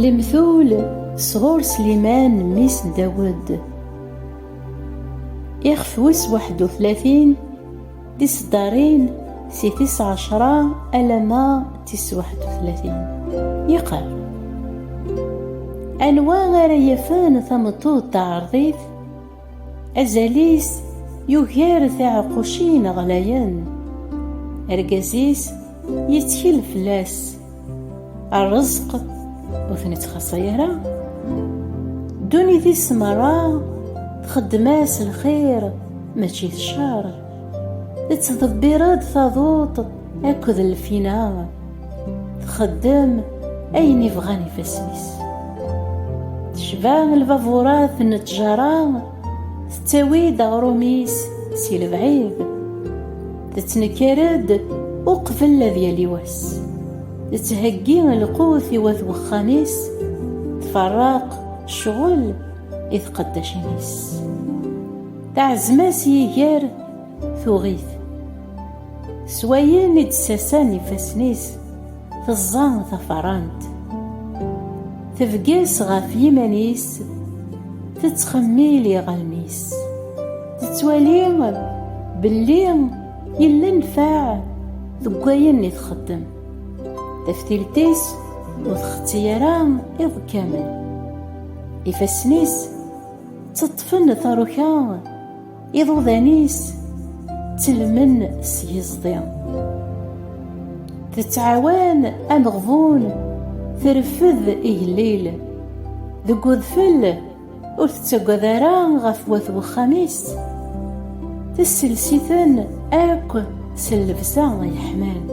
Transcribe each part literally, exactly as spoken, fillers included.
Lemtul sɣur Sliman, mmi-s n Dawed. Ixef wis waḥed u tlatin, tiseddarin si tis ɛecra alamma d tis waḥed u tlatin. Yeqqar: Anwa ara yafen tameṭṭut taɛerḍit? Azal-is yugar tiɛeqqucin ɣlayen. Argaz-is yettkel fell-as. Rrezq ur ten-ittxaṣṣa ara. Ddunit-is merra txeddem-as lxir, mačči d ccer. Tettḍebbir-d taḍuṭ akked lfina. Txeddem ayen i bɣan ifassen-is. Tecba lbaburat n ttjara, tettawi-d aɣrum-is si lebɛid. Tettnekkar-d uqbel ad yali wass. Tettheggi lqut i wat wexxam-is, tferraq ccɣel i tqeddacin-is. Teɛzem-as yiger, tuɣ-it. S wayen i d-ssasan ifassen-is, teẓẓa tafarant. Tebges ɣef yiman-is, tettxemmil iɣallen-is. Tettwali belli yella nnfeɛ deg wayen i txeddem. Taftilt-is ur txetti ara iḍ kamel. Ifassen-is tteṭṭfen taruka, iḍudan-is ttellmen s yiẓdi. Tettɛawan ameɣbun, terfed igellil. Deg udfel ur tettagad ara ɣef wat wexxam-is. Tessels-iten akk s llebsa yeḥman.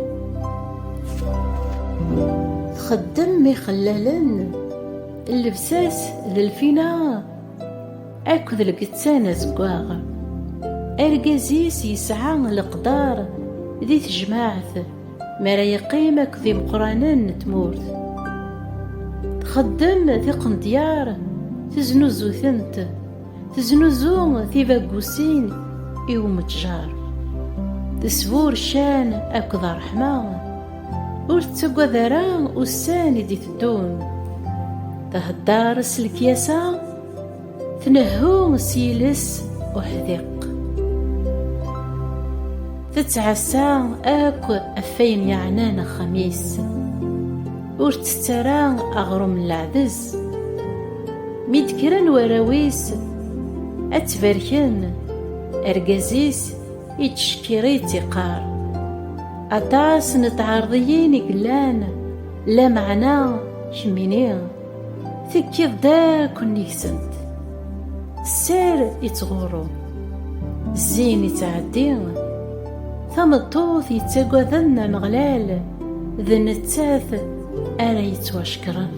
Txeddem ixellalen, llebsa-s d lfina akked lgettan azeggaɣ. Argaz-is yesɛa leqder di tejmaɛt mi ara yeqqim akked imeqqranen n tmurt. Txeddem tiqendyar, teznuzu-tent, teznuzu tibaggusin i umetjar. Tesbur ccan akked ṛṛeḥma, ur tettagad ara ussan i d-iteddun. Thedder s lekyasa, tnehhu s yiles uḥdiq. Tettɛassa akk ɣef wayen yeɛnan axxam-is. Ur ttett ara aɣrum n leɛdez. Mi d-kkren warraw-is ad ttbarken, argaz-is ittcekkir-itt iqqar: Aṭas n tɛerḍiyin i yellan, lameɛna kemmini tekkiḍ-d akk nnig-sent. Sser ittɣurru, zzin ittɛeddi. Tameṭṭut yettagaden Ameɣlal, d nettat ara yettwacekkren.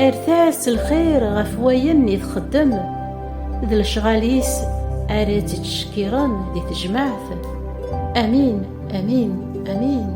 Erret-as lxir ɣef wayen i txeddem, d lecɣal-is ara tt-ittcekkiren di tejmaɛt. Amin, amin, amin.